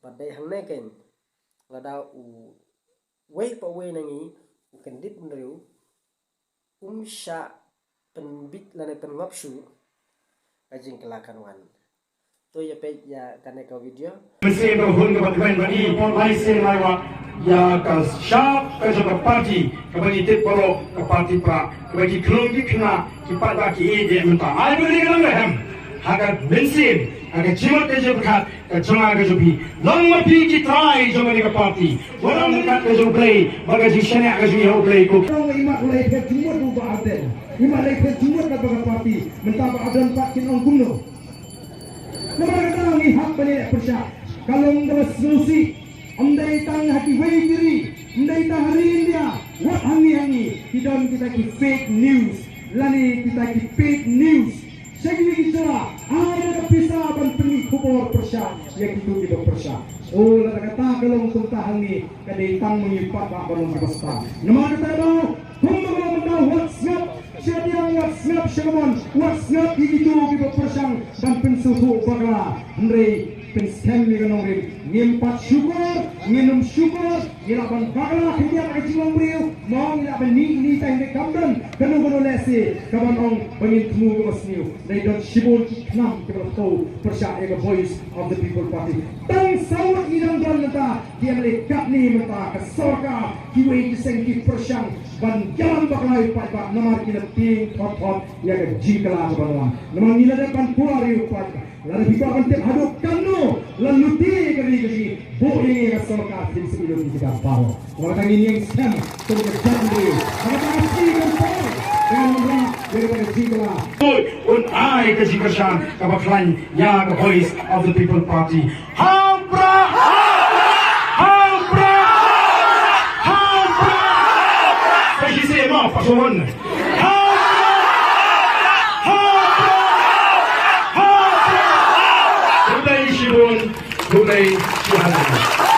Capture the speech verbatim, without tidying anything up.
Bad dei hangne keiñ lada u wei pa wei na ngi u kyndit bynriew um shah pynbit lane pynngop shuh, ka jingkylla kan wan. To ïa peit ïa kane ka video. Mynsiem ka hun kaba kmen ba i, lai sien lai wat ïa ka shap ka jong ka party kaba ngi tip baroh, ka party Prah, kaba ki khlung ki khynnah ki paidbah ki ïeit ïa mynta. Ai ba ngi ka long ka hem ha ka mynsiem, ha ka jingmut ka jingpyrkhat ka jong nga ka jong phi. Long ma phi ki trai jong kane ka party. Wat ong kat ka jong U Blei bad ka jingshaniah ka jong U Blei ko. Long i mat u lai phet jingmut u Bah Ardent. I mat lai phet jingmut ka ba ka party. Mynta Bah Ardent pat kin ong kumno? Namar kata ngi hap ban ïaleh pyrshah. Ka long kaba sngewsih. Ym dei tang ha kiwei ki ri, ym dei tang ha ri India, wat hangne hangne ki don kita ki fake news lane kita ki paid news. Sha kiwei ki jylla ai da ka pisa ban pynmih khubor pyrshah ïa kito kiba pyrshah. O, lada kata ka long kumta hangne, ka dei tang ma ngi pat ba ban long kiba stad. Namar kata daw, kumba ka long mynta, wat sngap shadiang, wat sngap sha kamon, wat sngap ïa kito kiba pyrshang ban pynsngewthuh bakla. Hynrei pynskhem ïa ka nongrim, ngim pat shukor, ngin ym shukor, ngi lah ban bakla khyndiat ha ka jinglong briew, mo ngi lah ban mih ïa ita hynrei kam don kano kano lehse kaban ong ba ngin thmu kaba sniew. Dei don shibun ki khnam kiba la thew pyrshah ïa ka Voice of the People Party. Tang saw ngut ngi dang don mynta, ki M L A katne mynta, ka sorkar, kiwei ki seng ki pyrshang ban ïalam bakla ïa u paidbah namar ki la tieng thot thot ïa ka jingkylla kaba wan. Namar ngi la dep ban pura ïa u paidbah. Lada phi kwah ban tip haduh katno la lute ka ri ka jong ngi, buh ïa ngi ka sorkar, phin sa ïohi ïa kita baroh. Namar kata ngin ïeng skhem kum ka jaitbynriew. Namar kata ka sngi kan por, kan wanrah ïa kata ka jingkylla. Hooid, un ai ka jingkyrshan kaba khlaiñ ïa ka Voice of the People Party. Ha u Prah! Ha u Prah! Ha u Prah! Sa shisien mo, pa sumon. Ha u Prah! Ha u Prah! Ha u Prah! Khublei shibun, khublei shihajar.